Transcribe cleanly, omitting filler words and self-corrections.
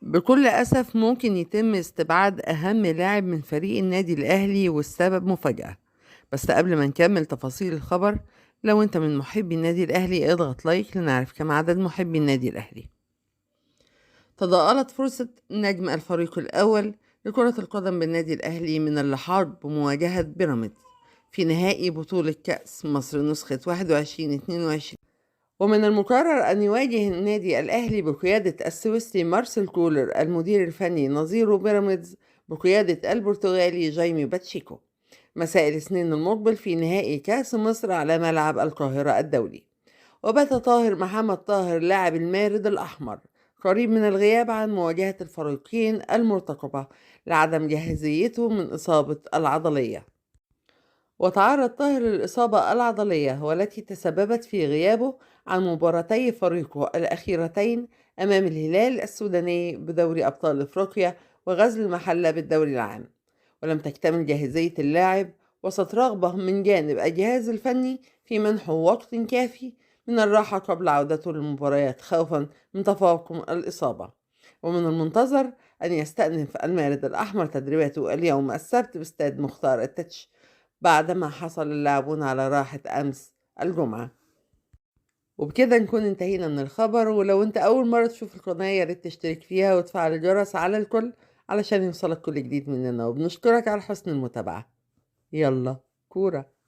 بكل أسف ممكن يتم استبعاد أهم لاعب من فريق النادي الأهلي والسبب مفاجأة. بس قبل ما نكمل تفاصيل الخبر، لو انت من محبي النادي الأهلي اضغط لايك لنعرف كم عدد محبي النادي الأهلي. تضاءلت فرصة نجم الفريق الأول لكرة القدم بالنادي الأهلي من اللحاق بمواجهة بيراميدز في نهائي بطولة كأس مصر نسخة 21-22. ومن المقرر أن يواجه النادي الأهلي بقيادة السويسري مارسيل كولر المدير الفني نظيره بيراميدز بقيادة البرتغالي جايمي باتشيكو مساء الاثنين المقبل في نهائي كأس مصر على ملعب القاهرة الدولي. وبات طاهر محمد طاهر لاعب المارد الأحمر قريب من الغياب عن مواجهة الفريقين المرتقبة لعدم جاهزيته من إصابة العضلية. وتعرض طاهر للإصابة العضلية والتي تسببت في غيابه عن مباراتي فريقه الأخيرتين أمام الهلال السوداني بدوري أبطال إفريقيا وغزل المحلة بالدوري العام. ولم تكتمل جاهزية اللاعب وسط رغبة من جانب الجهاز الفني في منحه وقت كافي من الراحة قبل عودته للمباريات خوفا من تفاقم الإصابة. ومن المنتظر أن يستأنف المارد الأحمر تدريباته اليوم السبت باستاد مختار التتش بعدما حصل اللاعبون على راحة أمس الجمعة. وبكده نكون انتهينا من الخبر، ولو انت أول مرة تشوف القناة يا ريت تشترك فيها وتفعل الجرس على الكل علشان يوصلك كل جديد مننا، وبنشكرك على حسن المتابعة. يلا كورة.